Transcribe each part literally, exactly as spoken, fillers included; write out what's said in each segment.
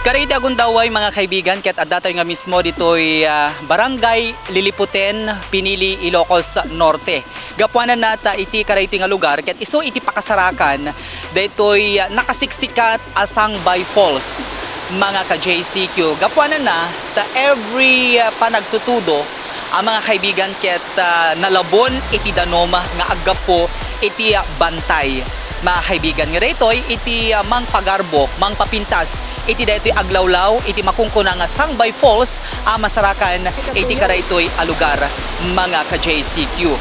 Kadagiti agundaway, mga kaibigan, ket adda tayo nga mismo ditoy, ah, Barangay Liliputen, Pinili, Ilocos Norte. Gapuanan na ta iti kadaytoy nga lugar, ket isu iti pakasarakan daytoy, ah, nakasiksikat a Sangbay Falls, mga ka-J C Q. Gapuanan na ta every, ah, panagtutudo a mga kaibigan ket, ah, nalabon iti danum nga aggapu iti, ah, bantay. Mga kaibigan, nga daytoy iti, ah, mangpagarbo, mangpapintas iti daytoy aglawlaw iti makunkuna nga Sangbay Falls a masarakan iti kadaytoy a lugar, mga ka-J C Q.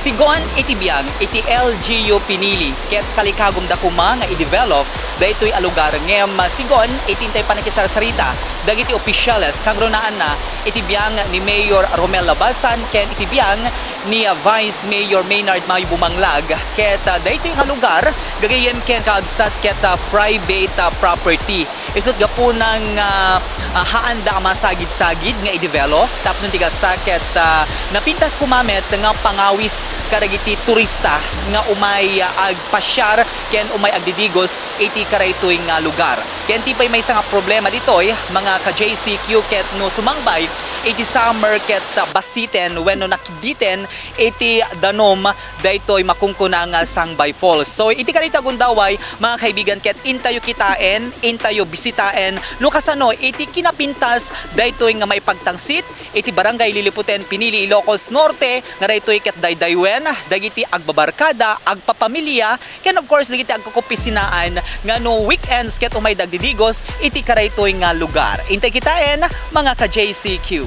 Sigun iti biang iti L G U Pinili ket kalikagumda koma nga i-develop daytoy a lugar ngem, ah, sigun iti intay pannakasarsarita dagiti opisyales, kangrunaanna iti biang ni Mayor Romel Labasan ken iti biang ni, ah, Vice Mayor Maynard Mayo Bumanglag ket, ah, daytoy nga lugar gagayyem ken kaabsat ket, ah, private, ah, property. Isut' gapuna nga, ah, haanda a masagid-sagid nga i-develop tapno ti kasta ket, ah, napintas koma met nga pangawis kadagiti turista nga umay, ah, agpasiar ken umay agdidigos iti kadaytoy nga lugar. Ken ti pay maysa nga problema ditoy, mga ka-J C Q, ket no sumangbay iti summer ket, ah, basiten wenno nakidditen iti danum daytoy makunkuna nga Sangbay Falls. So, iti kadaytoy a gundaway, mga kaibigan, ket intayo kitaen, intayo bisitaen no kasano iti kinapintas daytoy nga maipagtangsit iti Barangay Liliputen, Pinili, Ilocos Norte, nga daytoy ket daydaywen dagiti agbabarkada, agpapamilia, ken of course, dagiti agkukupisinaan nga no weekends ket umayda agdidigos iti kadaytoy nga lugar. Intay kitaen, mga ka-J C Q.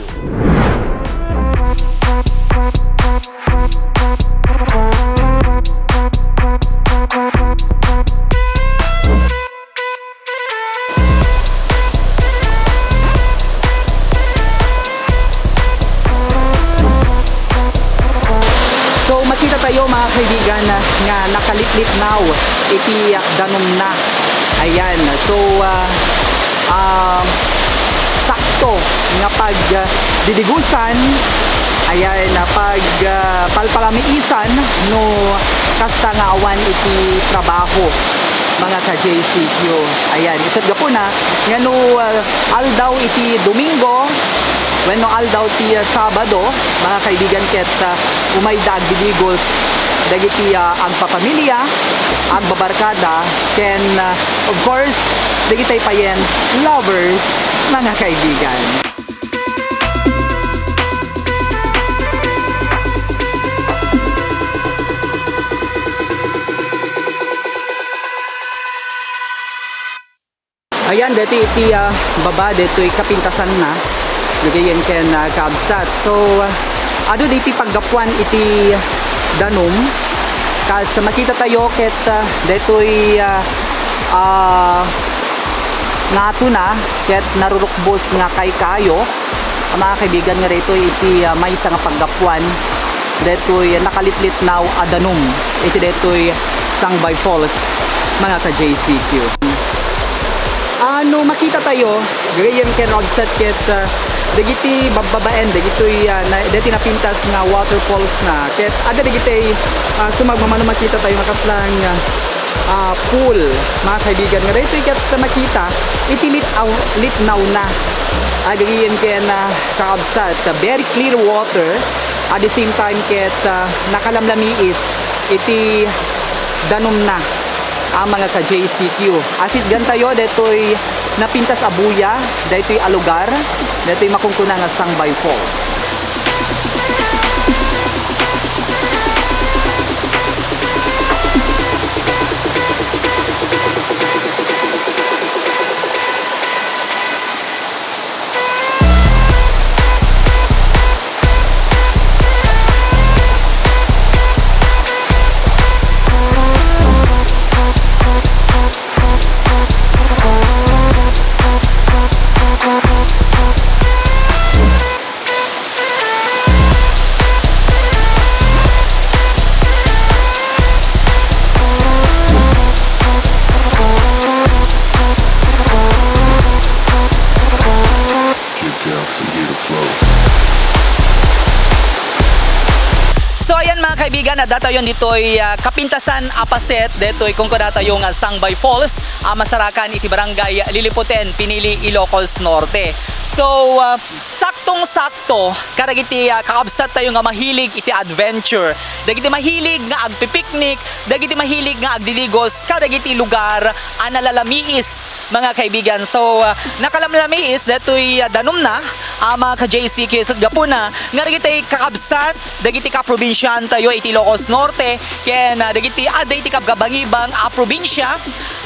So, makita tayo, mga kaibigan, nga nakalitlitnaw iti danum na. Ayan. So, ah, ah, sakto nga pag, ah, didigosan, ayan, ah, pag, ah, palpalamiisan no kasta nga awan iti trabaho, mga ka-J C Q. Ayan, isut' gapuna nga no, ah, aldaw iti Domingo wenno aldaw ti, ah, Sabado, mga kaibigan, ket, ah, umayda agdidigos dagiti, ah, agpapamilia, agbabarkada, ken, ah, of course, dagiti payen lovers, mga kaibigan. Ayan, deti iti, ah, baba, detoy kapintasanna. Dagiti ken, ah, kaabsat. So, ah, adu diti paggapuan iti danum. Kas makita tayo ket, ah, detoy, ah, ah, ngatuna ket narurukbos nga kaykayo. Mga kaibigan, nga daytoy iti, ah, maysa nga paggapuan daytoy nakalitlitnaw a danum iti daytoy Sangbay Falls, mga ka-J C Q. Ah, no makita tayo, gagayyem ken kaabsat ket, ah, dagiti babbabaen dagitoy, ah, na, dagiti napintas nga waterfalls na ket adda dagiti, ah, sumagmamano makita tayo nga kaslang, ah, ah, pool, mga kaibigan, nga daytoy ket makita iti lit-, aw-, litnawna. Agagiyen ken, ah, kakabsat, very clear water, at the same time ket, ah, nakalamlamiis iti danumna, ah, mga ka-J C Q. Asitgan tayo daytoy napintas a buya, daytoy a lugar, daytoy makunkuna nga Sangbay Falls. Kaibigan, adda tayo ditoy, ah, kapintasan a paset detoy kunkunatayo nga Sangbay Falls, a masarakan iti Barangay Liliputen, Pinili, Ilocos Norte. So, ah, saktong-sakto kadagiti, ah, kakabsat tayo nga mahilig iti adventure, dagiti mahilig nga agpipiknik, dagiti mahilig nga agdidigos kadagiti lugar a nalalamiis, mga kaibigan. So, ah, nakalamlamiis detoy, ah, danumna, ah, mga ka-J C Q, ket gapuna nga dagiti kakabsat dagiti kaprobinsiahantayo iti Ilocos Norte ken, ah, dagiti adda iti kabkabangibang a probinsia,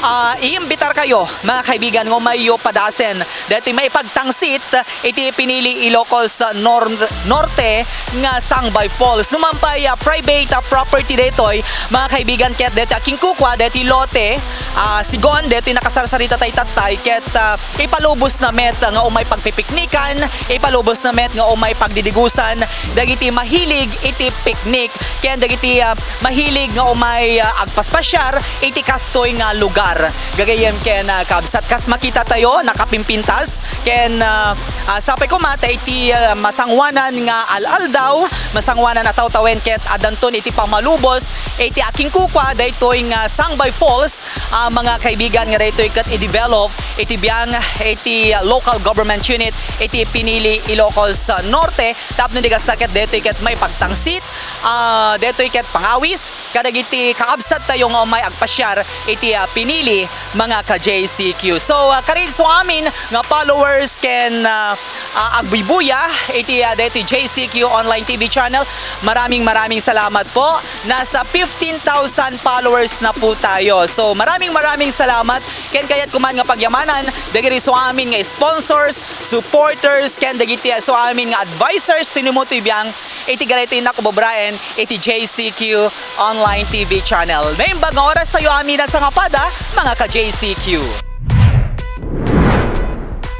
ah, iimbitarkayo, mga kaibigan, nga umayyo padasen daytoy maipagtangsit iti Pinili, Ilocos Nor-, Norte nga Sangbay Falls. Numan pay, ah, private, ah, property daytoy, mga kaibigan, ket daytoy a kinkukua daytoy lote, ah, sigun daytoy nakasarsarita tayo tattay, ket, ah, ipalubosna met nga umay pagpipiknikan, ipalubosna met nga umay pagdidigusan dagiti mahilig iti piknik ken dagiti, ah, mahilig nga umay, ah, agpaspasyar iti kastoy nga lugar. Gagayyem ken, ah, kabsat, kas makita tayo, nakapimpintas ken, ah, ah, sapay koma ta iti, ah, masangoanan nga al-aldaw, masangoanan a tawtawen ket addanton iti pammalubos iti a kinkukua daytoy nga Sangbay Falls, ah, mga kaibigan, nga daytoy ket i-develop iti biang iti local government unit iti Pinili, Ilocos Norte, tapno di kasta ket daytoy ket maipagtangsit, ah, daytoy ket pangawis kadagiti kakabsat tayo nga umay agpasiar iti, ah, Pinili, mga ka-J C Q. So, ah, kadaysuamin nga followers ken, ah, ah, agbuybuya iti, ah, daytoy J C Q Online T V channel, maraming, maraming salamat po. Nasa fifteen thousand followers na po tayo. So, maraming, maraming salamat ken kayat ko man nga pagyamanan dagiti isuamin nga sponsors, supporters, ken dagiti isuamin nga advisors ti numutoy biang iti gaytoy nga kababaen iti J C Q Online T V channel. Naimbag nga oras tayo amin a sangapada, mga ka-J C Q.